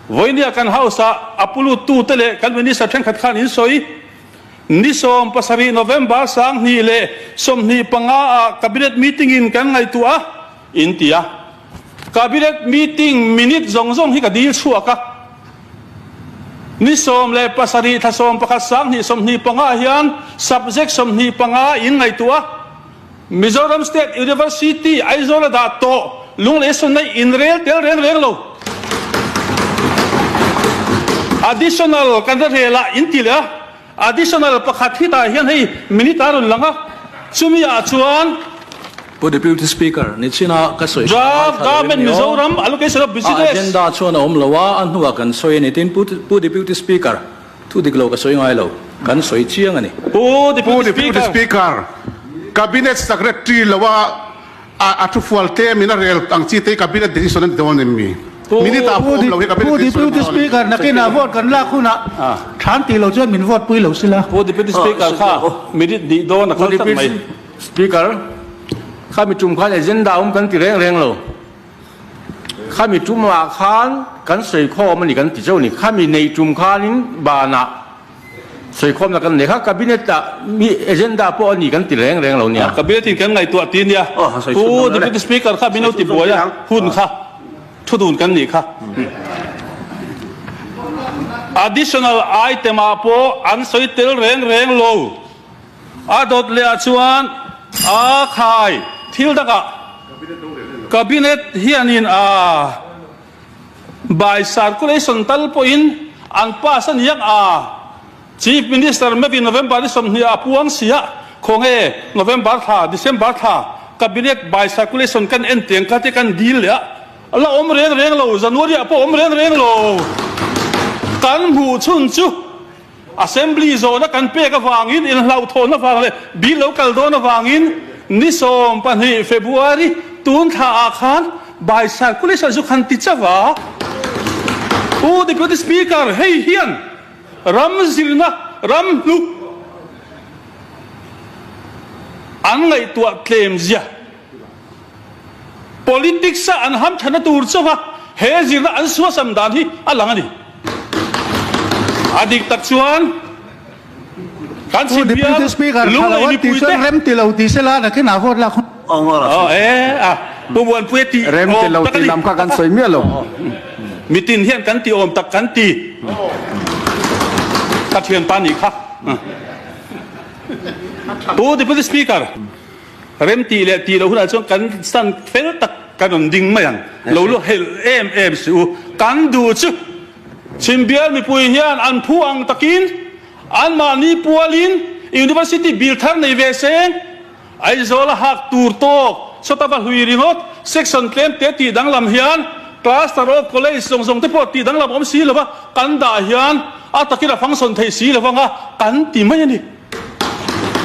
Vawinia kan House-ah a puluttute leh kan Minister thenkhat khan in sawi. Ni 17 November 2025 ah Cabinet meeting in kan ngaihtuah a, in ti a. Cabinet meeting minute zawng zawng hi ka dil chhuak a. Ni 17 thla 11 2025 hian subject 25 in ngaihtuah a. Mizoram State University Aizawl a dah tawh Lunglei sawn a inrel tel reng reng lo. Additional kan ra rel ah in ti leh a, additional pakhat hi tah hian hei minute a rawn lang a, chumi ah chuan Pu Deputy Speaker, nichina ka sawi hram Draft ngaithla lo em Government ni aw? Mizoram Allocation of A Business. agenda chuan a awm lo a, a hnuah kan sawi a ni. Tin, Pu Deputy Speaker, Thu dik lo ka sawi ngai lo, kan sawi chiang a ni. Pu Pu Deputy Deputy Speaker. Speaker, Cabinet Secretary lo a a thu fual tlem in a rel ang chi te hi Cabinet decision a ni dawn em mi? Pu Minute ah pawh awm lo hi Pu Cabinet decision a ni Deputy dawn em mi? Speaker, nakinah vote kan lak hunah thlan tih lo chuan min vote pui lo sila. Pu Deputy Speaker kha minute hnih dawn a Pu kal tlat mai. Deputy Speaker, khami tum khan agenda awm kan ti reng reng lo. Khami tumah khan kan sawikhawm a ni kan ti chauh a ni. Khami neih tum khanin banah sawikhawmna kan nei kha Cabinet ah mi agenda pawh a ni kan ti reng reng lo nia. Cabinet in kan ngaihtuah ti nia. Pu Deputy Speaker kha min lo ti buai a, hun kha thu dun kan nih kha. Additional item ah pawh an sawi tel reng reng lo. A dawt leh ah chuan a khai thil dangah Cabinet hianin a by circulation tal pawhin an pass a niang a, Chief Minister maybe November ni 20 ah a puang si a, khawnge November thla, December thla Cabinet by circulation kan en tiang kha te kan dil leh a, la awm reng reng lo, January ah pawh awm reng reng lo. Kan hmuh chhun chu. Assembly zawhna kan pek avangin, inhlauhthawn avang leh bill lo kal dawn avangin ni 12 February tun thla ah khan by circulation chu khan ti chauh a. Pu Deputy Speaker, hei hian ram zirna ram hnuk an ngaihtuah tlem zia, Politics a an hamthana tur chauh a, he zirna an suasam dan hi a lang a ni. A dik tak chuan kan Pu chhim Deputy bial Speaker, tha Lunglei lo an tih mipui chuan te. rem ti lo ti sela nakin ah vote lak hun. Aw e a, Pu Muanpuia tih Rem ti awm lo tak a tih ni. lam kha kan sawi miah lo. Mitin hian kan ti awm tak kan ti. Ka thianpa nih kha. Pu Deputy Speaker. Rem tih leh tih loh hunah chuan kan stand fel tak kan rawn ding mai ang. Lo lu helh em em suh u. Kan duh chu Chhimbial mipui hian an phu ang takin anmahni pualin University bil thar nei ve seng. Aizawl a hak tur tawk sawta va hlui ringawt section tlem te tih danglam hian cluster of college zawng zawng te pawh tih danglam awm si lova kan dah hian a takin a function thei si lovanga kan ti mai a ni.